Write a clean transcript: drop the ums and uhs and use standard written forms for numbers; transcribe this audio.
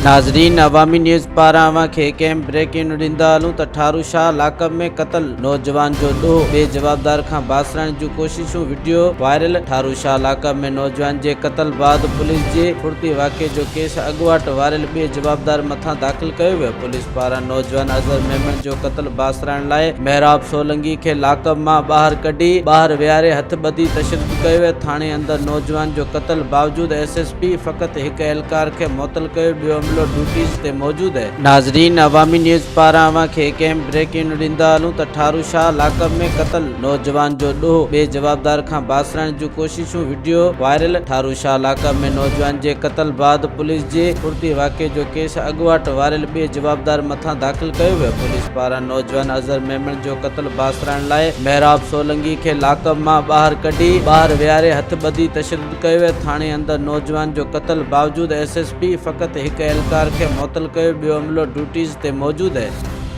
ناظرين عوامي نيوز پاران اوهان کي هڪ اهم بريڪنگ نيوز ڏيندا هلون ته ٺارو شاهه لاڪپ ۾ قتل نوجوان جو ڏوهه ٻئي جوابدار کان بااثرائڻ جون ڪوششون video viral Tharo Shah lockup ۾ نوجوان جي قتل بعد پوليس جي ڦڙتي واقعي جو ڪيس اڳواٽ وائرل ٻئي جوابدار مٿان داخل ڪيو ويو پوليس پاران نوجوان اظهر ميمڻ جو قتل بااثرائڻ لاء محراب سولنگي کي لاڪپ مان ٻاهر ڪڍي ٻاهر ويهاري هٿ ٻڌي تشدد ڪيو ويو ٿاڻي اندر نوجوان جو قتل باوجود ايس ايس پي فقط هڪ اهلڪار کي معطل ڪيو ٻيو عملو ڊيوٽيز تي موجود. ناظرين عوامي نيوز پاران اوهان کي هڪ اهم بريڪنگ نيوز ڏيندا هلون ته ٺارو شاهه لاڪپ ۾ قتل نوجوان جو ڏوهه ٻئي جوابدار کان بااثرائڻ جون ڪوششون video viral Tharo Shah lockup ۾ نوجوان جي قتل بعد پوليس جي ڦڙتي واقعي جو ڪيس اڳواٽ وائرل ٻئي جوابدار مٿان داخل ڪيو ويو پوليس پاران نوجوان اظهر ميمڻ جو قتل بااثرائڻ لاء محراب سولنگي کي لاڪپ مان ٻاهر ڪڍي ٻاهر ويهاري هٿ ٻڌي تشدد ڪيو ويو ٿاڻي اندر نوجوان جو قتل باوجود ايس ايس پي فقط هڪ اهلڪار کي معطل ڪيو ٻيو عملو ڊيوٽيز تي موجود.